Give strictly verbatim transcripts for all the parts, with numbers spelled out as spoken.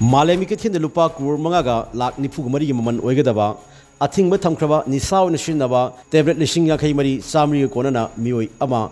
ꯃꯥꯂꯦꯝꯒꯤ ꯀꯩꯊꯦꯜꯗ ꯂꯨꯄꯥ ꯀ꯭ꯔꯣꯔ ꯃꯉꯥꯒ ꯂꯥꯛ ꯅꯤꯐꯨꯒ ꯃꯔꯤꯒꯤ ꯃꯃꯜ ꯑꯣꯏꯒꯗꯕ ꯑꯊꯤꯡꯕ ꯊꯝꯈ꯭ꯔꯕ ꯅꯤꯁꯥ ꯑꯣꯏꯅ ꯁꯤꯖꯤꯟꯅꯕ ꯇꯦꯕ꯭ꯂꯦꯠ ꯂꯤꯁꯤꯡ ꯌꯥꯡꯈꯩ ꯃꯔꯤ ꯆꯥꯃꯔꯤꯒ ꯀꯣꯟꯅꯅ ꯃꯤꯑꯣꯏ ꯑꯃ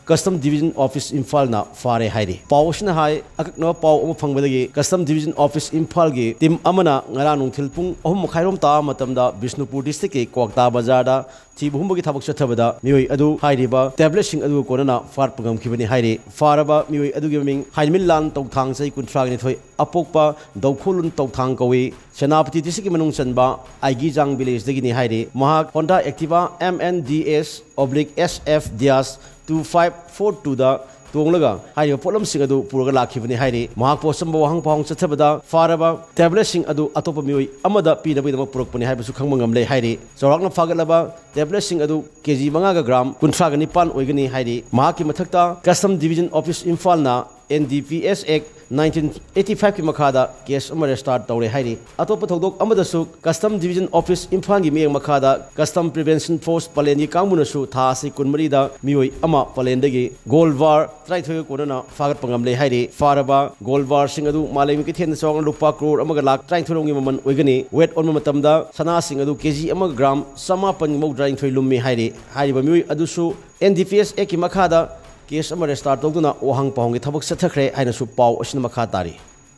ꯀꯁꯇꯝ ꯗꯤꯕꯤꯖꯟ ꯑꯣꯐꯤꯁ ꯏꯝꯐꯥꯜꯅ ꯐꯥꯔꯦ ꯍꯥꯏꯔꯤ꯫ ꯄꯥꯎ ꯑꯁꯤꯅ ꯍꯥꯏ, ꯑꯀꯛꯅꯕ ꯄꯥꯎ ꯑꯃ ꯐꯪꯕꯗꯒꯤ ꯀꯁꯇꯝ ꯗꯤꯕꯤꯖꯟ ꯑꯣꯐꯤꯁ ꯏꯝꯐꯥꯜꯒꯤ ꯇꯤꯝ ꯑꯃꯅ ꯉꯔꯥꯡ ꯅꯨꯡꯊꯤꯜ ꯄꯨꯡ ꯑꯍꯨꯝ ꯃꯈꯥꯏꯔꯣꯝ ꯇꯥꯕ ꯃꯇꯝꯗ ꯕꯤꯁꯅꯨꯄꯨꯔ ꯗꯤꯁꯇ꯭ꯔꯤꯛꯀꯤ ꯀ꯭ꯋꯥꯛꯇꯥ ꯕꯖꯥꯔꯗ ꯊꯤꯕ ꯍꯨꯝꯕꯒꯤ ꯊꯕꯛ ꯆꯠꯊꯕꯗ ꯃꯤꯑꯣꯏ ꯑꯗꯨ ꯍꯥꯏꯔꯤꯕ ꯇꯦꯕ꯭ꯂꯦꯠꯁꯤꯡ ꯑꯗꯨꯒ ꯀꯣꯟꯅꯅ ꯐꯥꯔꯠꯄ ꯉꯝꯈꯤꯕꯅꯤ ꯍꯥꯏꯔꯤ꯫ ꯐꯥꯔꯕ ꯃꯤꯑꯣꯏ ꯑꯗꯨꯒꯤ ꯃꯃꯤꯡ ꯍꯥꯏꯅꯃꯤꯟꯂꯥꯟ ꯇꯧꯊꯥꯡ, ꯆꯍꯤ ꯀꯨꯟꯊ꯭ꯔꯥꯒ ꯅꯤꯊꯣꯏ, ꯑꯄꯣꯛꯄ ꯗꯧꯈꯣꯂꯨꯟ ꯇꯧꯊꯥꯡ ꯀꯧꯏ꯫ ꯁꯦꯅꯥꯄꯇꯤ ꯗꯤꯁꯇ꯭ꯔꯤꯛꯀꯤ ꯃꯅꯨꯡ ꯆꯟꯕ ꯑꯥꯏꯒꯤꯖꯥꯡ ꯚꯤꯂꯦꯖꯇꯒꯤꯅꯤ ꯍꯥꯏꯔꯤ꯫ ꯃꯍꯥꯛ Honda Activa M N D S oblique S F Diaz two five four twoꯗ ꯇꯣꯡꯂꯒ ꯍꯥꯏꯔꯤꯕ ꯄꯣꯠꯂꯝꯁꯤꯡ ꯑꯗꯨ ꯄꯨꯔꯒ ꯂꯥꯛꯈꯤꯕꯅꯤ ꯍꯥꯏꯔꯤ꯫ ꯃꯍꯥꯛꯄꯨ ꯑꯆꯝꯕ ꯋꯥꯍꯪ ꯄꯥꯎꯍꯪ ꯆꯠꯊꯕꯗ ꯐꯥꯔꯕ ꯇꯦꯕ꯭ꯂꯦꯠꯁꯤꯡ ꯑꯗꯨ ꯑꯇꯣꯞꯄ ꯃꯤꯑꯣꯏ ꯑꯃꯗ ꯄꯤꯅꯕꯒꯤꯗꯃꯛ ꯄꯨꯔꯛꯄꯅꯤ ꯍꯥꯏꯕꯁꯨ ꯈꯪꯕ ꯉꯝꯂꯦ ꯍꯥꯏꯔꯤ꯫ ꯆꯥꯎꯔꯥꯛꯅ ꯐꯥꯒꯠꯂꯕ ꯇꯦꯕ꯭ꯂꯦꯠꯁꯤꯡ ꯑꯗꯨ ꯀꯦꯖꯤ ꯃꯉꯥꯒ ꯒ꯭ꯔꯥꯝ ꯀꯨꯟꯊ꯭ꯔꯥꯒ ꯅꯤꯄꯥꯟ ꯑꯣꯏꯒꯅꯤ ꯍꯥꯏꯔꯤ꯫ ꯃꯍꯥꯛꯀꯤ ꯃꯊꯛꯇ ꯀꯁꯇꯝ ꯗꯤꯕꯤꯖꯟ ꯑꯣꯐꯤꯁ ꯏꯝꯐꯥꯜꯅ N D P S Act nineteen eighty fiveꯀꯤ ꯃꯈꯥꯗ ꯀꯦꯁ ꯑꯃ ꯔꯦꯖꯤꯁꯇꯥꯔ ꯇꯧꯔꯦ ꯍꯥꯏꯔꯤ꯫ ꯑꯇꯣꯞꯄ ꯊꯧꯗꯣꯛ ꯑꯃꯗꯁꯨ ꯀꯁꯇꯝ ꯗꯤꯕꯤꯖꯟ ꯑꯣꯐꯤꯁ ꯏꯝꯐꯥꯜꯒꯤ ꯃꯤꯠꯌꯦꯡ ꯃꯈꯥꯗ ꯀꯁꯇꯝ ꯄ꯭ꯔꯤꯚꯦꯟꯁꯟ ꯐꯣꯔꯁ ꯄꯂꯦꯟꯒꯤ ꯀꯥꯡꯕꯨꯅꯁꯨ ꯊꯥ ꯑꯁꯤ ꯀꯨꯟꯃꯔꯤꯗ ꯃꯤꯑꯣꯏ ꯑꯃ ꯄꯂꯦꯟꯗꯒꯤ ꯒꯣꯜ ꯕꯥꯔ ꯇꯔꯥꯅꯤꯊꯣꯏꯒ ꯀꯣꯟꯅꯅ ꯐꯥꯒꯠꯄ ꯉꯝꯂꯦ ꯍꯥꯏꯔꯤ꯫ ꯐꯥꯔꯕ ꯒꯣꯜ ꯕꯥꯔꯁꯤꯡ ꯑꯗꯨ ꯃꯥꯂꯦꯝꯒꯤ ꯀꯩꯊꯦꯜꯗ ꯆꯥꯎꯔꯥꯛꯅ ꯂꯨꯄꯥ ꯀ꯭ꯔꯣꯔ ꯑꯃꯒ ꯂꯥꯛ ꯇꯔꯥꯅꯤꯊꯣꯏ ꯔꯣꯝꯒꯤ ꯃꯃꯜ ꯑꯣꯏꯒꯅꯤ꯫ ꯋꯦꯠ ꯑꯣꯟꯕ ꯃꯇꯝꯗ ꯁꯅꯥꯁꯤꯡ ꯑꯗꯨ ꯀꯦꯖꯤ ꯑꯃꯒ ꯒ꯭ꯔꯥꯝ ꯆꯃꯥꯄꯟ ꯃꯧꯗ꯭ꯔꯥꯅꯤꯊꯣꯏ ꯂꯨꯝꯃꯤ ꯍꯥꯏꯔꯤ꯫ ꯍꯥꯏꯔꯤꯕ ꯃꯤꯑꯣꯏ ꯑꯗꯨꯁꯨ N D P S Actꯀꯤ ꯃꯈꯥꯗ ꯀꯦꯁ ꯑꯃ ꯔꯦꯖꯤꯁꯇꯥꯔ ꯇꯧꯗꯨꯅ ꯋꯥꯍꯪ ꯄꯥꯎꯍꯪꯒꯤ ꯊꯕꯛ ꯆꯠꯊꯈ꯭ꯔꯦ ꯍꯥꯏꯅꯁꯨ ꯄꯥꯎ ꯑꯁꯤꯅ ꯃꯈꯥ ꯇꯥꯔꯤ꯫